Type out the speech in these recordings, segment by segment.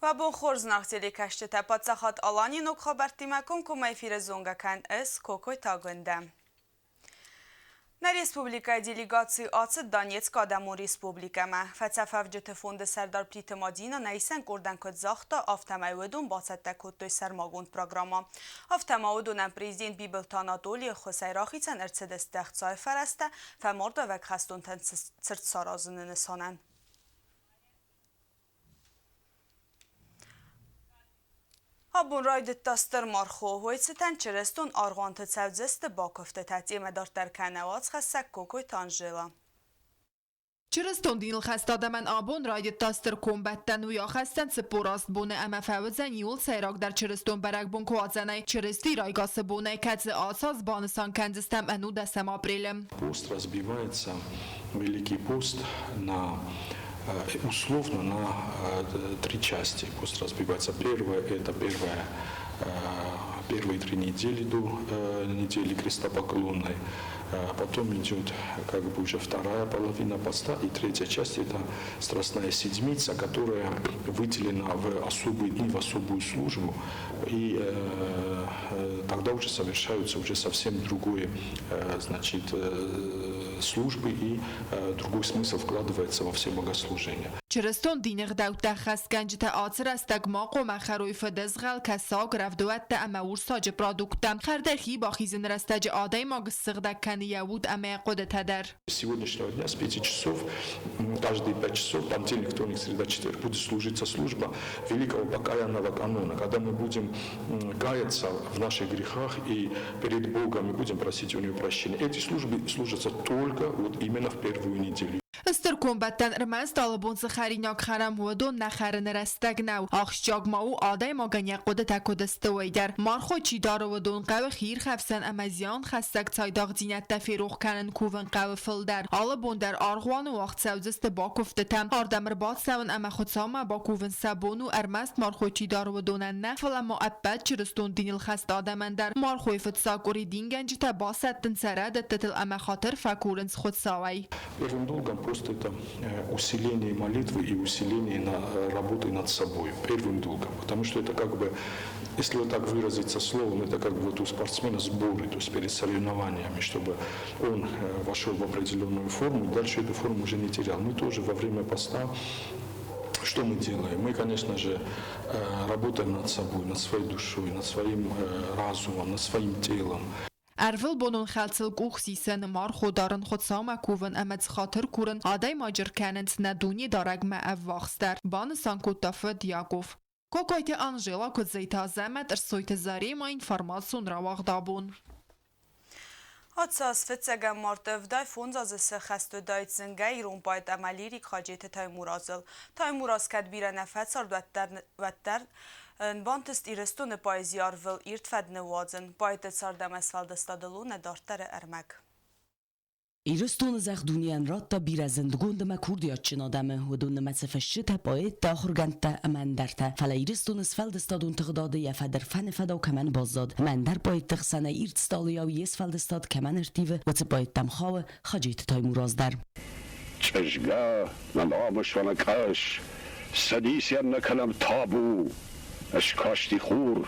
Уӕ бон хорз, зынаргъ телекӕсджытӕ! Паддзахад Аланийы ног хабӕрттимӕ комкоммӕ эфиры зонгӕ кӕн ӕз, Кокойты Агуындӕ. Нӕ республикӕйы делегаци ацыд Донецкы Адӕмон Республикӕмӕ. Фӕцӕфӕвджыты фонды сӕрдар Плиты Мадинӕ нӕ исӕн къордӕн куыд загъта, афтӕмӕй уыдон бацӕттӕ кодтой сӕрмагонд программӕ. Афтӕ ма уыдонӕн президент Бибылты Анатолийы ӕххуысӕй рахицӕн ӕрцыдысты ӕхцайы фӕрӕзтӕ фӕмардуӕвӕг хӕстонтӕн цырт саразыны нысанӕн. Абон райдыдта стыр мархо. Уый цытӕн чырыстон аргъуанты цӕудзысты бакуывтытӕ, темӕ дарддӕр кӕнӕ уацхӕссӕг Кокойты Анжела. Чырыстон диныл хӕст адӕмӕн абон райдыдта стыр комбӕттӕн. Уый ахӕсдзӕн 48 боны ӕмӕ фӕуыдзӕн иуыл сӕйрагдӕр чырыстон бӕрӕгбон Куадзӕнӕй, Чырысти райгасы бонӕй, кӕцы ацы аз банысан кӕндзыстӕм ӕнудӕсӕм апрелы. Пост разбивается, Великий пост, на условно на три части. Пост разбивается. Первое – это первые 3 недели до недели крестопоклонной. Потом идет как бы уже вторая половина поста. И третья часть – это Страстная Седмица, которая выделена в особые дни, в особую службу. И тогда уже совершаются уже совсем другое, значит, службы и другой смысл вкладывается во все богослужения. Чырыстон дины гъдӕуттӕ ӕххӕстгӕнджытӕ ацы рӕстӕг ма хъуамӕ хӕрой фыдызгъӕл, кӕсаг, рӕвдуӕттӕ ӕмӕ урсаджы продукттӕ. Хӕрдӕй хи бахизыны рӕстӕджы адӕймаг ссыгъдӕг кӕны йӕ уд ӕмӕ йӕ хъуыдытӕ дӕр. С сегодняшнего дня с 5 часов, каждые 5 часов, понедельник, вторник, среда, четверг, будет служиться служба великого покаянного канона, когда мы будем каяться в наших грехах и перед Богом и будем просить у Него прощения. Эти службы служатся только вот именно в первую неделю. Стыр комбӕттӕн ӕрмӕст алы бон цы хӕринаг хӕрӕм, уыдон нӕ хӕрыны рӕстӕг нӕу. Ахсджиаг ма у, адӕймагӕн йӕ хъуыдытӕ куыд сты, уый дӕр. Мархо чи дары, уыдон хъӕуы хиирхӕфсӕн ӕмӕ зианхӕссӕг цайдагъдзинӕдтӕ ферох кӕнын кувын хъӕуы фылдӕр. Алы бон дӕр аргъуаны уагъд цӕудзысты бакуывдтытӕ. Ардӕм ӕрбацӕуын ӕмӕ Хуыцаумӕ бакувын сӕ бон у ӕрмӕст мархо чи дары, уыдонӕн нӕ, фӕлӕ ма ӕппӕт чырыстон диныл хӕст адӕмӕн дӕр. Мархойы фыццаг къуыри дингӕнджытӕ басӕттынц сӕ рӕдыдтытыл ӕмӕ хатыр фӕкурынц Хуыцауӕй. Первым долгом пост это усиление молитвы и усиление работы над собой. Первым долгом. Потому что это как бы, если вот так выразиться словом, это как бы вот у спортсмена сборы, то есть перед соревнованиями, чтобы он вошел в определенную форму и дальше эту форму уже не терял. Мы тоже во время поста что мы делаем? Мы, конечно же, работаем над собой, над своей душой, над своим разумом, над своим телом. Ӕрвылбонон хӕлцыл къух сисӕн, мархо дарын, Хуыцаумӕ кувын ӕмӕ хатыр курын адӕймаджы ркӕнынц нӕ Дунедарӕгмӕ ӕввахсдӕр, банысан кодта фыд Яков. Кокойты Анжела, Куыдзойты Азӕмӕт, Ӕрсойты Заремӕ, информацион рауагъд абон. Ацы аз фыццӕгӕм марты 75 азы сӕххӕст уыдаид зынгӕ ирон поэт ӕмӕ лирик Хаджеты Таймуразыл. Таймураз кӕд бирӕ нӕ фӕцард, уӕддӕр бантыст Ирыстоны поэзийы арвыл ирд фӕд ныууадзын. Поэты цард ӕмӕ сфӕлдыстадыл у нӕ дарддӕры ӕрмӕг. Ирыстоны зӕхх дунейӕн радта бирӕ зындгонд ӕмӕ курдиатджын адӕмы, уыдон нымӕцы фысджытӕ, поэттӕ, ахуыргӕндтӕ ӕмӕ ӕндӕртӕ. Фӕлӕ Ирыстоны сфӕлдыстадон тыгъдады йӕ фӕдӕрфӕны фӕдау кӕмӕн баззад ӕмӕ ӕндӕр поэтты хсӕнӕй ирд стъалыйау йе сфӕлдыстад кӕмӕн ӕрттивы, уыцы поэттӕм хауы Хаджеты Таймураз дӕр. Чызгӕ, нӕ намыс ӕмӕ къӕс, Цӕдисӕн нӕ кӕнӕм табу, Ыскасти хур,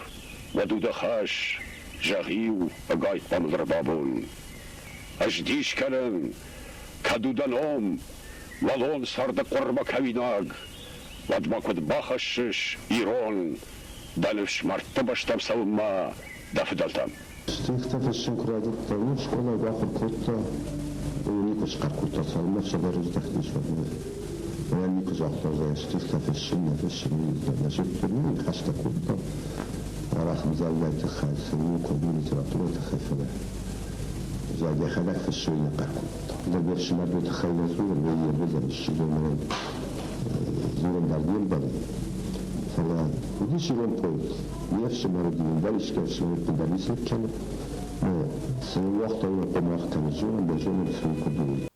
уӕд у дӕ хӕс, Зӕгъ-иу, ӕгайтма мыл ӕрбабон. Ӕз дис кӕнын, кӕд у дӕ ном, Уӕлон царды къуырмӕ кӕуинаг, Уӕд ма куыд бахӕссыс, ирон, Дӕ ныфс мӕрдты бӕстӕм цӕуынмӕ дӕ фыдӕлтӕм? Стихтӕ фыссын куы райдыдта, уым скъолайы бахуыр кодта, уый никуы схъӕр кодта, цалынмӕ сӕдӕрыздӕхтис, уӕдмӕ. Мӕнӕн никуы загъта, зӕгъгӕ, стихтӕ фыссын, нӕ фыссын, уый нӕ зыдтон, уый хӕстӕ кодта. Арӕх ӕмдзӕвгӕйы тыххӕй, цы литературӕйы тыххӕй, фӕлӕ зӕгъгӕ, йӕхӕдӕг фыссы, уый нӕ хъӕр кодта. Ныр ме фсымӕр уый тыххӕй нӕ дзурын, уый йе мбӕлӕн ссыдон мӕнӕн дзурын дӕр не мбӕлы. Фӕлӕ уыдис ирон поэт. Ме фсымӕр уыди, ӕндӕр искӕй ӕфсымӕр ӕппындӕр ницы кӕны. Но цы ныууагъта, уый хъуамӕ кӕны зонын, дӕ зонын цы у, куыд у, уый.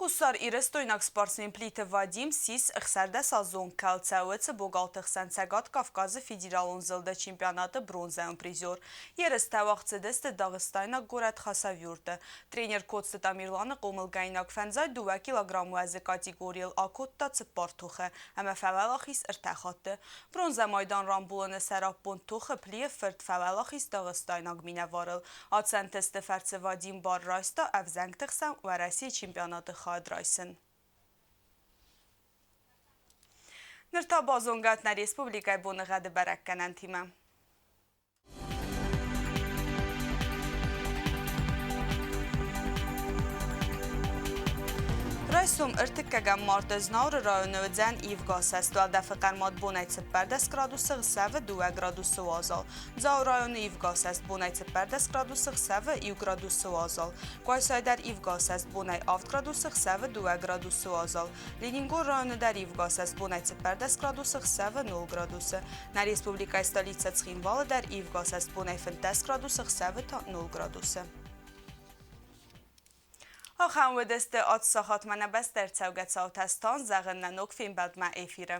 Хуссар Ирыстойнаг спортсмен Плиты Вадим ссис 16-аздзон кӕлцӕуыцы богалты хсӕн Цӕгат Кавказы федералон зылды чемпионаты бронзӕйон призер. Ерыстӕ уагъд цыдысты дагъыстайнаг горӕт Хасавюрты. Тренер Коцты Тамерланы хъомылгӕнинаг фӕндзай дыууӕ килограмм уӕзы категорийыл акодта цыппар тохы ӕмӕ фӕуӕлахиз ӕртӕ хатты. Бронзӕ майдан рамбулыны сӕраппонд тохы Плийы фырт фӕуӕлахиз дагъыстайнаг минӕварыл. Ацӕнтысты фӕрцы Вадим бар райста ӕвзӕнгты хсӕн Уӕрӕсейы чемпионаты хайад райсын. Ныр та базонгӕ нӕ республикӕйы боныгъӕды бӕрӕггӕнӕнтимӕ. Райсом ӕртыккӕгӕм марты Знауыры районы уыдзӕн ивгӕ сӕст уӕлдӕфы хъӕрмад бонӕй 14 градусы, ӕхсӕвы 2 градусы уазал. Дзауы районы ивгӕсӕст бонӕй 14 градусы, ӕхсӕвы 1 градусы уазал. Къуайсайы дӕр ивгӕсӕст бонӕй 7 градусы, ӕхсӕвы 2 градусы уазал. Ленингор районы дӕр ивгӕсӕст бонӕй 14 градусы, ӕхсӕвы 0 градусы. Нӕ республикӕйы столицӕ Цхинвалы дӕр ивгӕсӕст бонӕй 15 градусы, ӕхсӕвы та 0 градусы. Ахӕм уыдысты ацсахатмӕ нӕ бӕстӕ ӕрцӕугӕ цаутӕ стан зӕгъын нӕ ног фембӕлдмӕ эфиры.